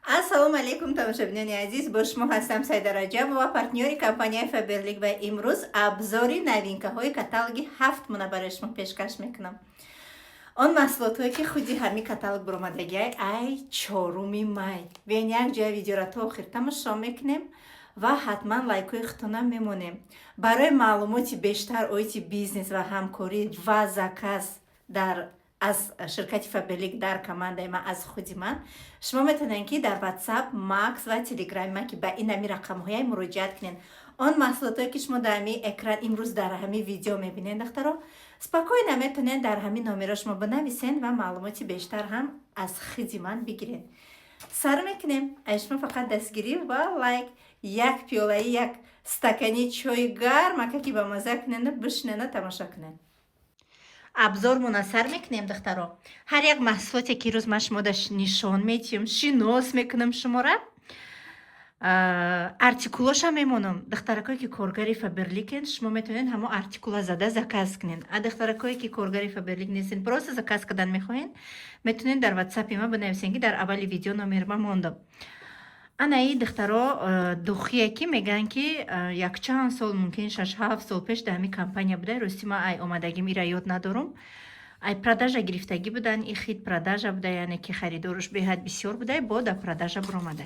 Ассалому алайкум, тамошобинони азиз! Бо шумо ҳастам Сайда Раҷабова, партнёри компанияи Фаберлик, ва имрӯз обзори новинкаҳои каталоги ҳафт муна барои шумо пешкаш мекунам. Он маҳсулотҳое, ки худи ҳамин каталог баромадагиай ай 4 май. Биён, як ҷоя видеора то охир тамошо мекунем ва ҳатман лайкҳои худтонам мемонем. Барои маълумоти бештар оиди бизнес ва ҳамкорӣ ва заказ дар аз ширкати Фаберлик, дар командаи ман, аз худи ман, шумо метавонед, ки дар WhatsApp, Макс ва Телеграми ман, ки ба ин ҳами рақамҳоя муроҷиат кунед. Он маҳсулотҳое, ки шумо дар ҳамин экран имрӯз дар ҳамин видео мебинед, духтаро, спокойно метавонед дар ҳамин номеро шумо бинависен ва маълумоти бештар ҳам аз худи ман бигиред. Сар мекунем. Ай шумо фақат дастгирӣ ва лайк, як пиёлаи, як стакани чои гарм, ака, ки ба маза кунену бишинену тамошо кунед. Обзормона сар мекунем, духтаро. Ҳар як маҳсулоте, ки рӯз ман шумо нишон медиҳам, шинос мекунам шумора, артикулоша мемонам. Духтаракое, ки коргари Фаберликен, шумо метавонед ҳамо артикула зада заказ кунед, а духтаракое, ки коргари Фаберлик нестен, просто заказ кардан мехоҳед, метавонед дар Ватсапи ма бинависен, ки дар аввали видео номерма мондам. Анаи, духтаро, духие, ки мегӯянд, ки якчанд сол, мумкин 6-7 сол пеш дар ҳамин компания буда. Рости, ман ай омадагим ира ёд надорум. Ай продажа гирифтагӣ будан, и хит продажа буда, яъне ки харидоруш беҳад бисёр буда, бо дар продажа буромада.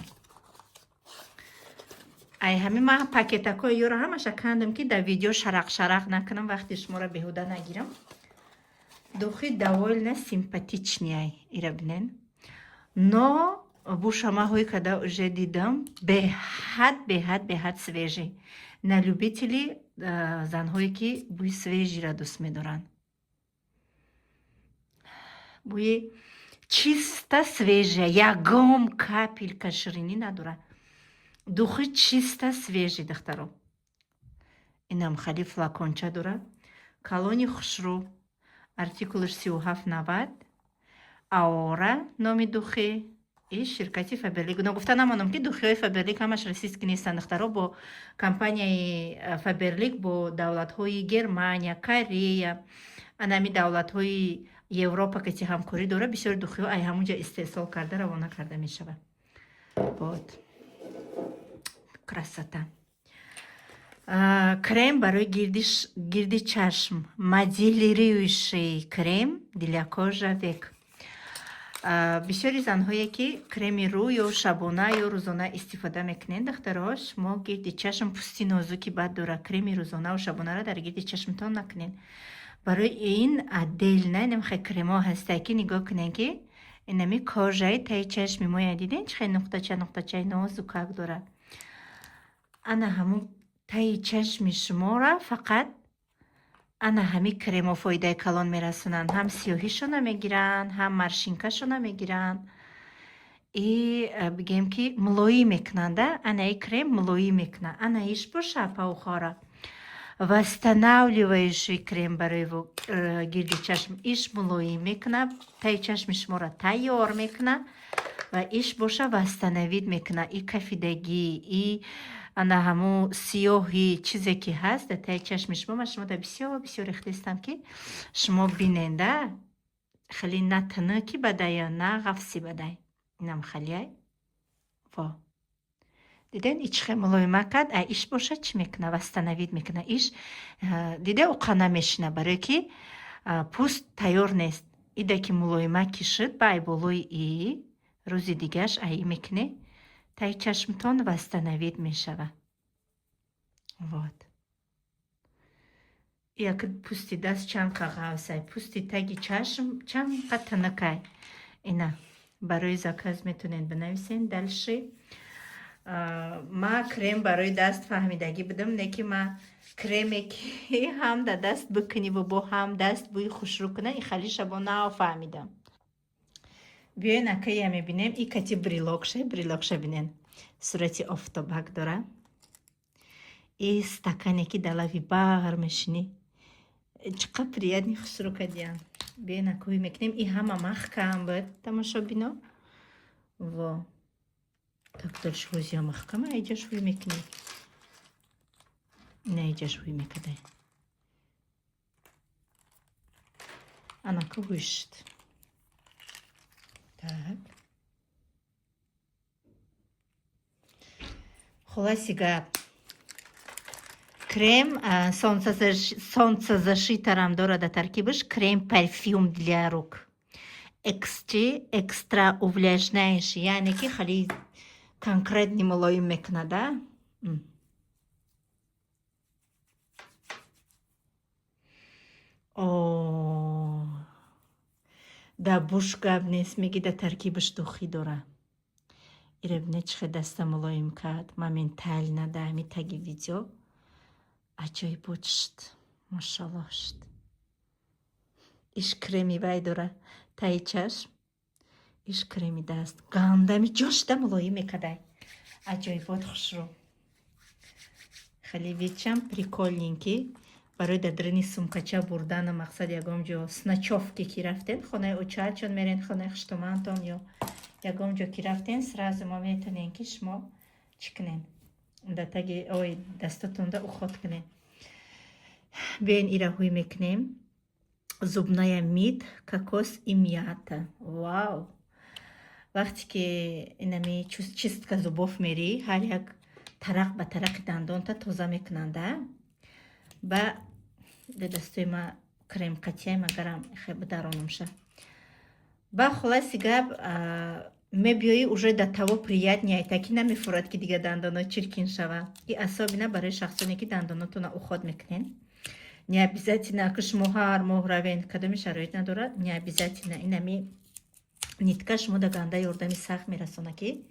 Ай ҳамин ман пакетакҳои ёро ҳамаша кандам, ки дар видео шарақ-шарақ накунам, вақти шуморо беҳуда нагирам. Духи довольно симпатичный ай, ира бинен, но бушамаҳое када уже дидам, беҳад, беҳад, беҳад свежий. На любители, занҳое, ки бӯи свежийра дӯст медоранд, бӯи чисто свежая, ягон капелька ширинӣ надорад. Духи чисто свежий, духтаро. Инам хали флаконча дорад, калони хушрӯ, артикулаш 3790, Аора номи духи и ширкати Фаберлик. Ногуфта намонам, ки духиҳои Фаберлик ҳамаш российский нестанд, духтаро. Бо компанияи Фаберлик бо давлатҳои Германия, Корея, анами давлатҳои Европа кати ҳамкорӣ дорад. Бисёри духиҳо ай ҳамунҷа истеҳсол карда, равона карда мешавад. Вот красота! Крем барои гирди чашм, моделирующий крем для кожа век. Бисёри занҳое, ки креми рӯ ё шабона, ё рӯзона истифода мекунед, духтаро, шумо гирди чашм пӯсти нозуки бад дорад. Креми рӯзонаву шабонаро дар гирди чашмтон накунед. Барои ин отдельно инамхе кремо ҳаста, ки нигоҳ кунед, ки инами кожаи таи чашми моя диден, чӣ хел нуқтача нуқтачаи нозукак дорад. Ана ҳамун таи чашми шуморо фақат ана ҳами кремо фоидаи калон мерасонанд: ҳам сиёҳишона мегиранд, ҳам морщинкашона мегиранд и бигем, ки мулоим мекунанда. Анаи крем мулоим мекунад. Ана иш боша, паухора, восстанавливающий крем барои гирди чашм. Иш мулоим мекунад, таи чашми шуморо тайёр мекунад, ва иш боша восстановить мекунад и кафидагӣ, и ана ҳамун сиёҳи, чизе ки ҳаст дар таи чашми шумо. Ман шумо дар бисёр бисёр рехтаистам, ки шумо биненда, хеле на тинуки бадая, на ғафси бадай. Инам халияй. Во, диден, и чӣ хел мулоима кард. А иш боша чӣ мекуна? Восстановить мекуна. Иш диде, уқа намешина, барое ки пӯст тайёр нест. Ида ки мулоима кишид, ба ай болои и рӯзи дигаш ай мекунӣ, таи чашмтон восстановить мешавад. Вот як пӯсти даст чанд қа ғафсай, пӯсти таги чашм чанд қа тинукай. Ина барои заказ метавонед бинависен. Дальше ма крем барои даст фаҳмидагӣ будам, не ки ма креме, ки ҳам дар даст бикуниву бо ҳам даст бӯи хушрӯ куна, и хали шабона фаҳмидам. Биёен, акая, мебинем. И кати брелокша, брелокша бинен, сурати офтобак дора. И стакане, ки дар лави бағр мешинӣ, чӣ қа приятный, хушрӯ кадиян. Биёен, акои мекунем. И ҳама маҳкам буд, тамошобино. Во, так, дальше ҳозия маҳкама. Иҷаш ҳуй мекунӣ, ина иҷаш ҳуй мекадай. Анака ҳуй шуд. Так. Хулоси гап, крем солнцезащита рам дорад дар таркибаш, крем парфюм для рук, эксчи экстра увлажняющий, яъне ки хеле конкретный мулоим мекунада. О, да буш гап нест, меги да таркибаш духи дора. Ира бине, чӣ хел даста мулоим кард моментально. Да ҳами таги видео аҷоибот шуд, машаллоҳ шуд. Иш креми вай дора, таи чашм, иш креми даст, гандами ҷошда мулоим мекадай, аҷоибот, хушрӯ. Хеле вид шам прикольненький, барои дар даруни сумкача бурдана. Мақсад, ягон ҷо с ночёвки ки рафтен, хонаи очаачон мерен, хонаи хуштумантон ё ягон ҷо ки рафтен, сразу мо метонем, ки шумо чӣ кунен, да таги ой дастатонда уход кунен. Биёин, ира ҳуй мекунем. Зубная мид, кокос и мята. Вау! Вақте ки инами чистка зубов мерӣ, ҳар як тарақ ба тарақи дандонта тоза мекунанда. Ба дастои ма крем қатияй, магарам хе бидаронумша. Ба хулоси гап, мебиёӣ, уже до того приятнее, таки намефурад, ки дига дандоно чиркин шава. И особенно барои шахсоне, ки дандонотона уход мекунен. Не обязательно, ака шумо ҳар моҳ равен, кадоми шароит надорад, не обязательно. Инами нитка шумо да ганда ёрдами сахт мерасона, ки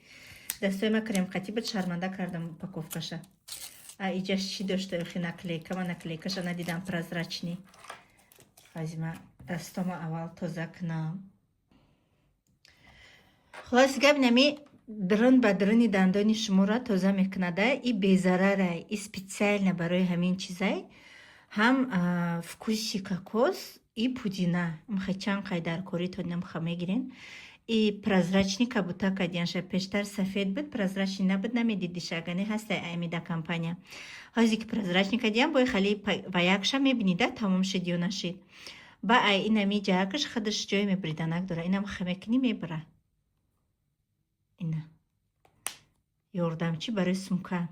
дастои ма крем қатӣ буд, шарманда кардам упаковка ша. А иҷаш чӣ дошта? Охи, наклейка, ма наклейка ша надидам, прозрачный. Ҳозима дастома аввал тоза кунам. Хулоси гап, инами дрын ба дрыни дандони шуморо тоза мекунада. И безарарай, и специально барои ҳамин чизай. Ҳам вкус и кокос и пудина. Мхе чанд қай дар коритон намха мегирен. И прозрачный кабута кадиянша. Пештар сафед буд, прозрачный набуд, намедидиша, агане ҳастай аймида компания. Ҳозе ки прозрачный кадиян, бой хали ва якша мебинида, тамом шид ё нашид. Ба ай инами ҷаакаш худаш ҷои мебриданак дора. Инам ха мекунӣ, мебара. Ина ёрдамчӣ барои сумка.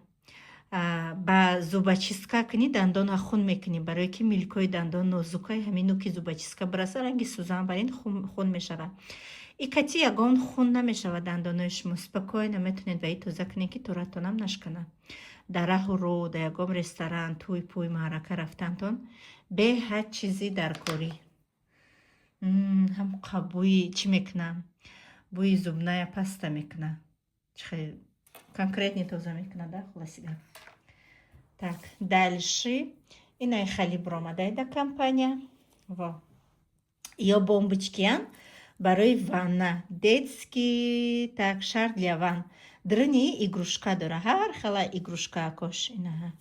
Ба зубочистка кунӣ, дандона хун мекунӣ, барое ки милкои дандон нозукай, ҳамин нуки зубочистка бираса, ранги сӯзан барин хун мешавад. И кати ягон хун намешавад дандонои шумо, спокойно метонед ва и тоза кунед, ки торатонам нашкана. Дар раҳу рӯ, дар ягон ресторан, тӯй пӯй, маърака рафтантон беҳад чизи даркорӣ. Ҳам бӯи чӣ мекунам, бӯи зубная паста мекуна, конкретный тоза мекунад да. Хулоси гап, так, дальше инаи хали буромадай да компания. Во, ё бомбочки ян барои ванна, детский, так, шар для ванн. Дрыни игрушка дора, ҳар хела игрушка акош инаҳа.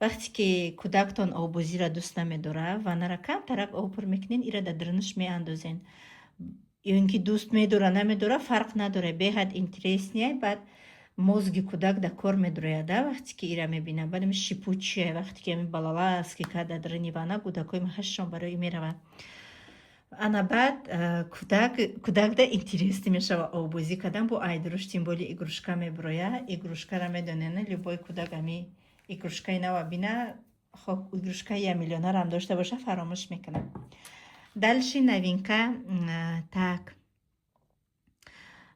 Вақте ки кӯдактон оббозиро дӯст намедора, ваннара камтарак об пур мекунен, ира дар дрынаш меандозен. Ё ин ки дӯст медора, намедора, фарқ надора, беҳад интересный. Баъд мозги кӯдак дар кор медурояд, вақте ки ира мебина. Баъд ами шипучие, вақте ки ами балаласки кард дар дрыни ванна, кӯдакои ҳашшон барои мераванд. Ана баъд кӯдакда интересный мешава оббозӣ кардан бо айдруш, тем более игрушка мебуроя. Игрушка ра медонена, любой кӯдак ами игрушка и нава бина, хоб, игрушка и я миллионарам дошта боша, фаромӯш мекунад. Дальше новинка, так,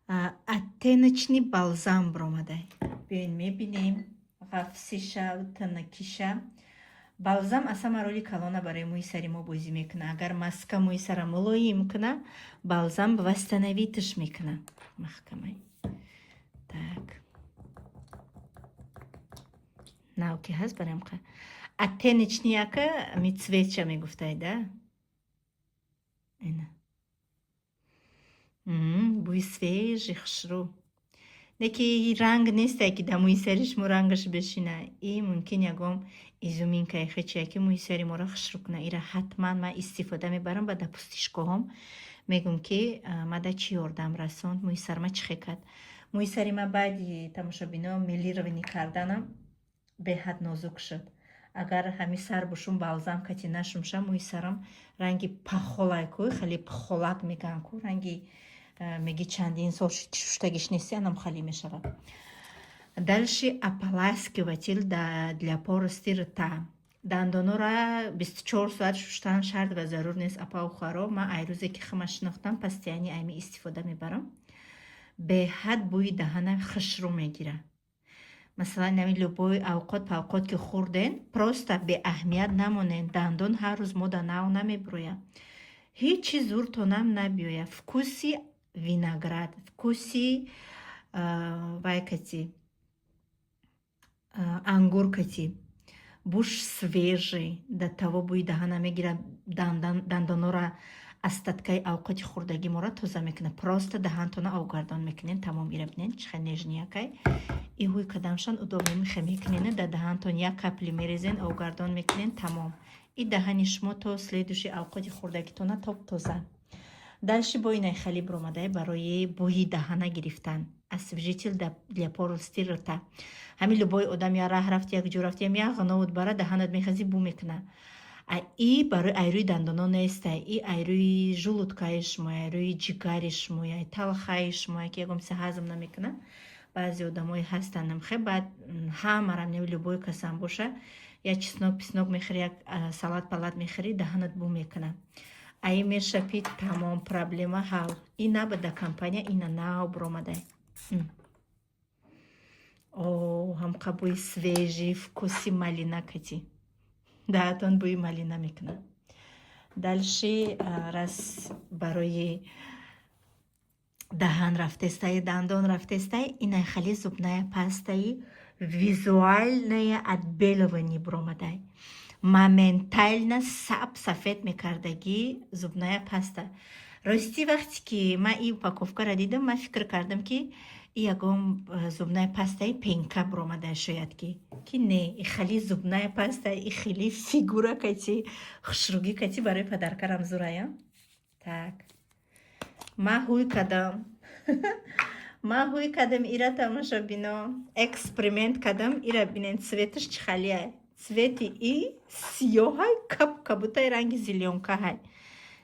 оттеночный балзам биромадай. Биёин, мебинем ғафсиша, тинакиша. Балзам асама роли калона барои мӯи сари мо бозӣ мекунад. Агар маска мӯи сара мулоим куна, балзам восстановить ш мекуна, маҳкамай. Так, нав ки ҳаст, барам оттеночный яка ми цвет ша мегуфтай да. Ина бӯи свежий, хушрӯ. Неки ранг несте, ки дар мӯи сари шумо рангаш бишина. И мумкин ягон изюминка и хечия, ки мӯи сари моро хушрӯ куна. Ира ҳатман ман истифода мебарам. Ба дар пустишгоҳом мегӯм, ки мада чӣ ёрдам расонд, мӯи сарма чӣ хе кард. Мӯи сари ма баъди, тамошобино, мелирование карданам беҳад нозук шуд. Агар ҳами сар бушум, балзам кати нашумша, мӯи сарам ранги пахолай ку, хеле пахолак мегӯянд ку, ранги меги чандин сол шуштагиш нести, анам халӣ мешавад. Дальше ополаскиватель для полости рта. Дандонора 24 соат шуштан шарт ва зарур нест, апау хоҳаро. Ман ай рӯзе ки хима шинохтам, постоянно ами истифода мебарам. Беҳад бӯи даҳана хушрӯ мегирад. Масалан, ами любой авқот павқот ки хӯрден, просто беаҳамият намонен. Дандон ҳар рӯз мода нав намебурӯяд, ҳеҷ чиз зуртонам набиёяд. Вкуси виноград, вкуси вай кати, ангур кати, буш свежий, да того бӯи даҳана мегирад, дандонора, остаткаи авқоти хӯрдагӣ мора тоза мекунад. Просто даҳантона обгардон мекунен, тамом. Ира бинен, чихел нежныйакай. И ҳуй кадамшан удобно михе мекунен, да даҳантон як капли мерезен, обгардон мекунен, тамом. И даҳани шумо то следующий авқоти хӯрдагитона топ тоза. Дальше бо инай хали биромадай барои бӯи даҳана гирифтан, освежитель для полости рта. Ҳамин любой одам я раҳ рафти, як ҷо рафтиам, як ғановут бара даҳанат мехази, бӯ мекуна. А и барои айрӯи дандоно нестай, и айрӯи желудкаи шумо, айрӯи ҷигари шумо, талхаи шумо, ки ягон чиз ҳазм намекуна. Баъзе одамое ҳастанд, хе, баъд ҳамарам не, любой касам боша, як чеснок писнок мехӯри, як салат палат мехӯри, даҳанат бӯ мекуна. Аи мешапи, тамом, проблема ҳал. И набуда компания, ина нав биромадай. О, ҳамқа бӯи свежий, вкуси малина кати, даҳатон бӯи малина мекунад. Дальше, раз барои даҳан рафтестай, дандон рафтестай, инай хали зубная пастаи визуальное отбеливание биромадай. Моментально саб сафед мекардагӣ зубная паста. Рости, вақте ки ман ин упаковкаро дидам, ман фикр кардам, ки и ягон зубная пастаи пенка биромада шояд, ки не, и хали зубная паста, и хели фигура кати, хушругӣ кати, барои подаркарам зурая. Так, ман ҳуй кардам, ман ҳуй кардам ира, тамошобино, эксперимент кардам. Ира бинен, цветаш чӣ халия. Цвети и сиёҳай, кап кабутаи ранги зелёнкаҳай,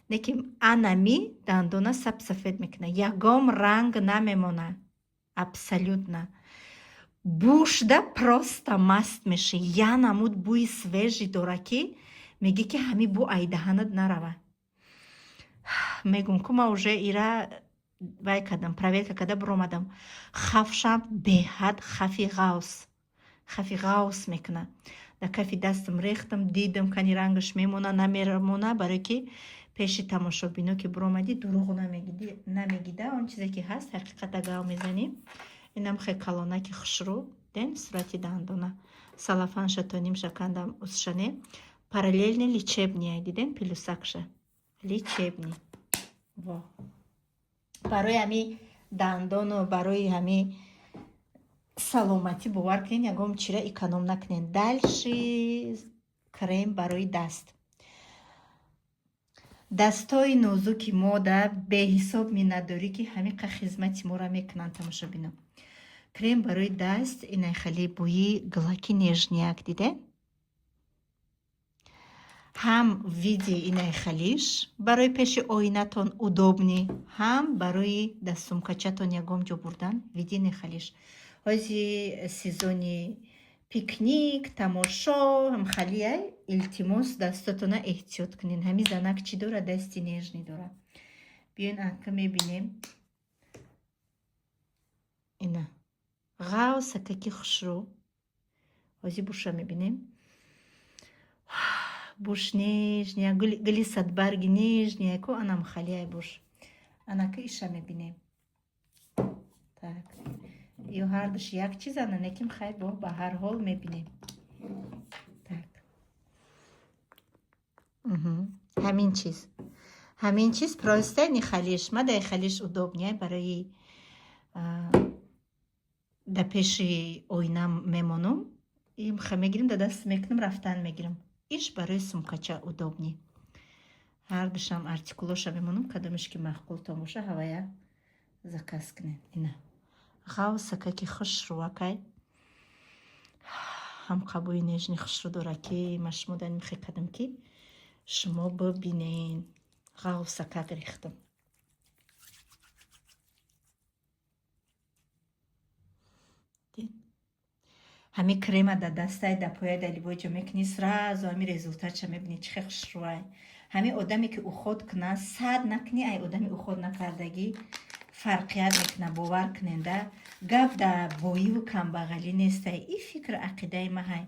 лекин анами дандона саб сафед мекунад, ягон ранг намемонад абсолютно. Бушда просто маст мешӣ. Я намуд бӯи свежий дора, ки мегӣ, ки ҳами бӯ ай даҳанат нарава. Мегум ку, ма уже ира вай кардам, проверка карда биромадам. Хафшам беҳад хафи ғавс, хафи ғавс мекунад. Дар кафи дастам рехтам, дидам, кани рангаш мемона, намемона. Барое ки пеши тамошобино ки биромадӣ, дурӯғ намегида, он чизе ки ҳаст, ҳақиқата гав мезанӣ. Инам хе калонаки хушрӯ ден, сурати дандона салафанша то нимша кандам, усшане параллельный лечебный, диден, плюсакша лечебный. Во, барои ҳами дандону барои ҳами саломатӣ, бовар кунед, ягон чира эконом накунед. Дальше крем барои даст. Дастҳои нозуки мода беҳисоб миннатдорӣ, ки ҳамиқа хизмати моро мекунанд, тамошобино. Крем барои даст, инай хеле бӯи гулаки нежныйак, диде, ҳам види инай халиш барои пеши оинатон удобный, ҳам барои дар сумкачатон ягон ҷо бурдан види инай халиш. Ҳози сезони пикник, тамошо ҳамхалиай, илтимос, дастотона эҳтиёт кунед. Ҳами занак чӣ дорад? Дасти нежный дорад. Биён, ака, мебинем. Ина ғавсакаки хушрӯ. Ҳози буша мебинем. Буш нежная, гули садбарги нежная ку, анам халиай буш. Анака иша мебинем. Так, ё ҳардуш як чизана, неким хай, бо ба ҳар ҳол мебинем. Так, ҳамин чиз, ҳамин чиз, просто ни халиш ма дай халиш удобнее барои да пеши оина мемонум, имха мегирим, да даст мекунам, рафтан мегирам. Иш барои сумкача удобный. Ҳардушам артикулоша мемонам, кадомеш ки маъқултон боша, ҳавая заказ кунед. Ина ғавсакаки хушрӯакай, ҳам қабӯи нежный хушрӯ дора, ки ма шумо дан михе кардам, ки шумо бибинен. Ғавсакак рехтам. Ҳами крема да дастай, да пояй, да любой ҷо мекунӣ, сразу ҳами результатша мебинӣ, чӣ хел хушрӯай. Ҳами одаме, ки уход куна, сад накунӣ, ай одами уход накардагӣ фарқият мекуна, бовар куненда. Гап да боиву камбағалӣ нестай, и фикр ақидаи маҳай.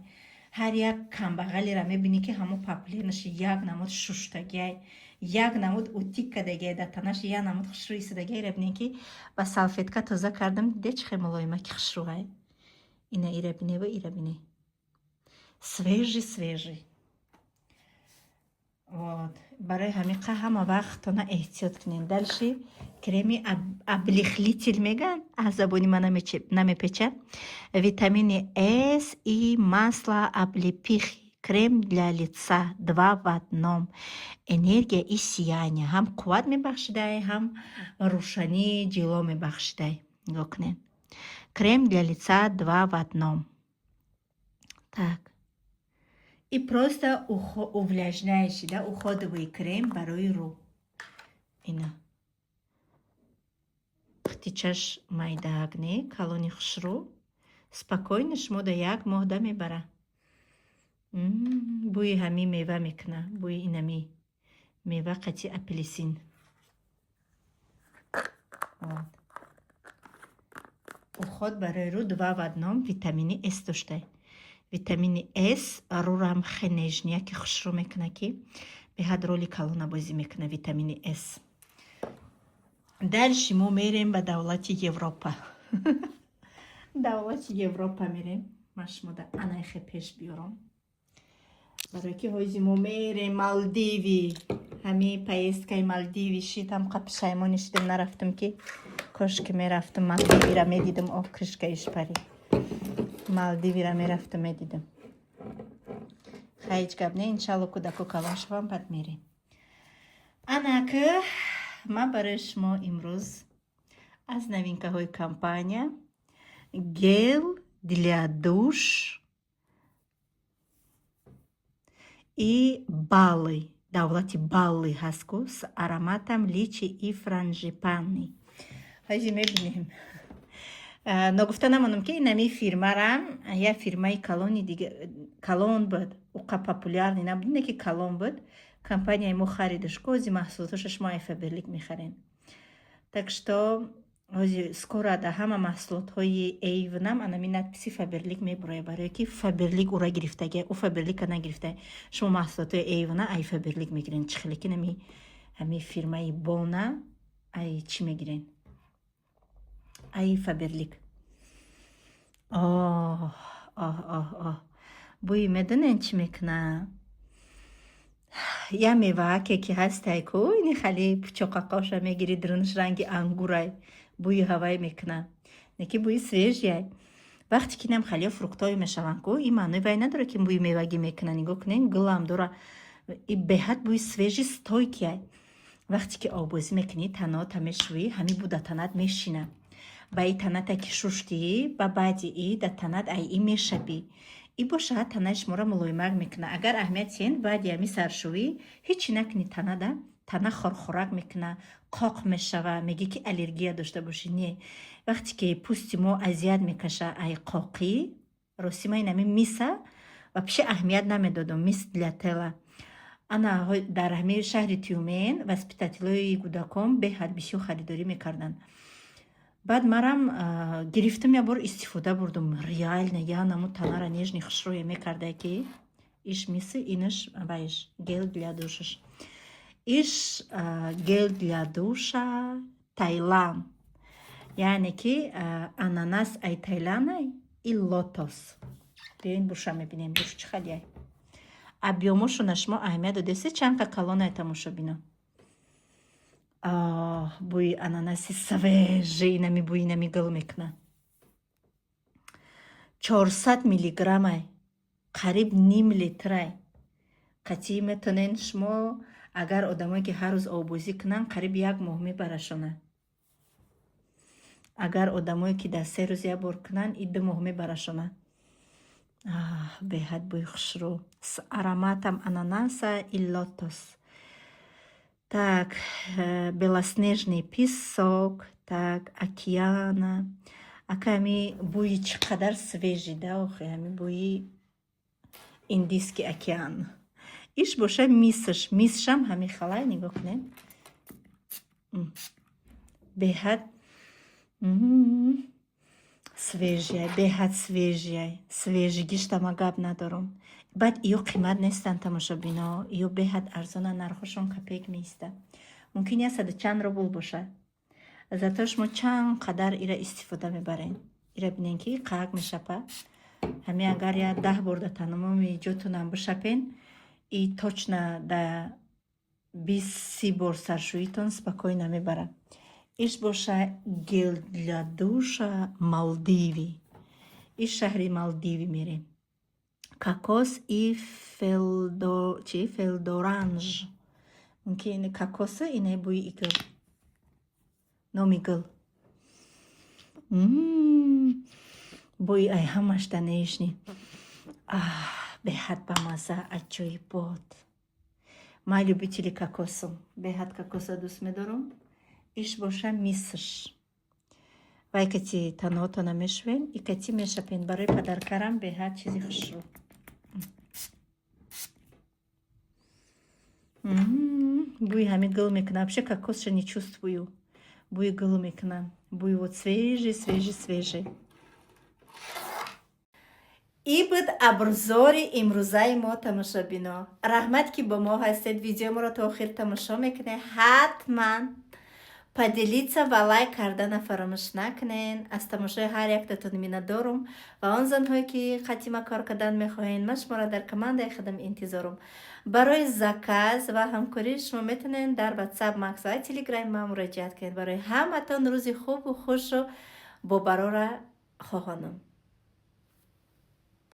Ҳар як камбағалеро мебинӣ, ки ҳамо папленаш як намуд шуштагиай, як намуд утюг кардагиай, дар танаш як намуд хушрӯ истодагиайра бинем, ки ба салфетка тоза кардам, диде, чӣ хел мулоимаки хушрӯай. Ина ира бине ва ира бине, свежий, свежий. Вот барои ҳамиқа ҳама вақт тона эҳтиёт кунед. Дальше креми облихлитель меган, аз забони ман намепеча, витамини С и масло облепихи, крем для лица два в одном, энергия и сияние. Ҳам қувват мебахшидай, ҳам рӯшанӣ, ҷило мебахшидай. Нигоҳ кунед, крем для лица два в одном. Так, и просто увлажняющий, да, уходовый крем барои рӯ. Ина қутичаш майдаак не, калони хушрӯ, спокойно шумо да як моҳ да мебара. Бӯи ҳами мева мекуна, бӯи инами мева қати апелсин. Вот уход барои рӯ два в одном, витамини С доштай. Витамини С рӯрам хе нежный, ки хушрӯ мекуна, ки беҳад роли калона бозӣ мекуна витамини С. Дальше мо мерем ба давлати Европа, давлати Европа мерем. Ман шумода анайхе пеш биёрам, барое ки ҳози мо мерем Малдиви. Ҳами поездкаи Малдиви шид, ҳам пушаймони шидам, нарафтам, ки кошки мерафтам, Малдивира медидам. О, крышкаиш пари. Малдивира мерафтам, медидам. Ҳеҷ гап не, иншалло, кӯдаку калон шавам, баъд мерем. Анак ман барои шумо имрӯз аз новинкаҳои компания гель для душ и Бали, давлати Бали ҳаст ку, с ароматом личи и франжипани. Ҳози мебинем. Ногуфта намонам, ки инами фирмарам як фирмаи калони дига, калон буд, уқа популярный набуд, не ки калон буд, компанияи мо харидаш ку. Ҳози маҳсулоташа шумо ай Фаберлик мехарен. Так что ҳози скоро да ҳама маҳсулотҳои Эйвнам анами надписи Фаберлик мебурояд, барое ки Фаберлик ура гирифтага, ӯ Фаберлика нагирифта. Шумо маҳсулотҳои Эйвна ай Фаберлик мегирен, чӣ хеле ки нами ҳами фирмаи Бона ай чӣ мегирен, ай Фаберлик. Оҳ, оҳ, оҳ, оҳ, бӯи медонен чӣ мекуна? Я мевааке ки ҳастай ку, ини хали пучоқақоша мегири, дурунаш ранги ангурай, бӯи ҳавай мекуна, неки бӯи свежий. Вақте ки инам халиё фруктҳое мешаванд ку, ин маънои вай надорад, ки бӯи мевагӣ мекуна. Нигоҳ кунед, гулам дора, и беҳад бӯи свежий, стойкий. Вақте ки оббозӣ мекунӣ, танота мешӯӣ, ҳамин бӯ да танат мешина. Ба и таната ки шуштӣ, ба баъди и да танат ай и мешабӣ, и бошад танаи шуморо мулоимак мекуна. Агар аҳамият диҳед, баъди ҳами саршӯӣ ҳечи накунӣ, танада тана хорхорак мекуна, қоқ мешава, мегӣ, ки аллергия дошта бошӣ. Не, вақте ки пӯсти мо азият мекаша ай қоқӣ. Рости, ман инами миса вообще аҳамият намедодам, мист для тела. Ана дар ҳамин шаҳри Тюмен воспитателои кӯдакон беҳад бисёр харидорӣ мекарданд. Баъд марам гирифтам, як бор истифода бурдум. Реально я намуд танара нежный, хушрӯе мекарда, ки иш миси инаш вайш гель для душаш, иш гель для душа Таиланд, яъне ки ананас ай Таиландай и лотос. Биёин, буша мебинем, буш чӣ халияй. Объёмошона шумо аҳамият додеси, чанд ка калонай, тамошобино. Бӯи ананаси свежий, инами бӯи инами гул мекуна. 400 миллиграммай, қариб ним литрай. Қатъӣ метонен шумо, агар одамое ки ҳар рӯз оббозӣ кунанд, қариб як моҳ мебарашона. Агар одамое ки дар 3 рӯз як бор кунанд, и 2 моҳ мебарашона. Беҳад бӯи хушрӯ, с ароматом ананаса и лотос. Так, белоснежный песок, так, океана. Ака, ҳами бӯи чӣ қадар свежий да, охи, ҳами бӯи Индийский океан. Иш боша мисш, мисшам ҳами халай, нигоҳ кунед. Беҳад свежий ай, беҳад свежий ай. Свежий гиштама гап надорам. Баъд иё қимат нестанд, тамошобино, иё беҳад арзона, нархошон копейк меистад. Мумкин 100 чанд рубл бошад. Зато шумо чанд қадар ира истифода мебаред. Ира бинен, ки қаак мешапа. Ҳами агар я 10 бор да тамоми ҷотунам бишапен, и точно да 20-30 бор саршӯитон спокойно мебарад. Иш боша гель для душа Малдиви. Иш шаҳри Малдиви мерем. Кокос и фелдо чи fleur d'orange. Мумкин кокоса, ине бӯи и гул. Номи гул. Бӯи ай ҳамаш данешни. Беҳад бамазза, аҷоибот. Ман любители кокосам. Беҳад кокоса дӯст медорам. Иш боша мисш. Вай кати таноотона мешӯем, и кати мешапем. Барои подарка рам беҳад чизи хушрӯ. Бӯи ҳами гул мекунад. Вообще кокосша не чувствую. Бӯи гул мекунад. Бӯи вот свежий, свежий, свежий. И буд обзор и имрӯзаи мо, тамошобино. Раҳмат, ки бо мо ҳастед, видеоморо то охир тамошо мекунед. Ҳатман поделиться ва лайк кардана фаромӯш накунед. Аз тамошои ҳар яктатон миннатдорум ва он занҳое, ки қатима кор кардан мехоҳед, ман шуморо дар командаи худам интизорум. Барои заказ ва ҳамкорӣ шумо метавонед дар WhatsApp, Макс ва Телеграми ман муроҷиат кунед. Барои ҳаматон рӯзи хубу хушу бобарора хоҳонам.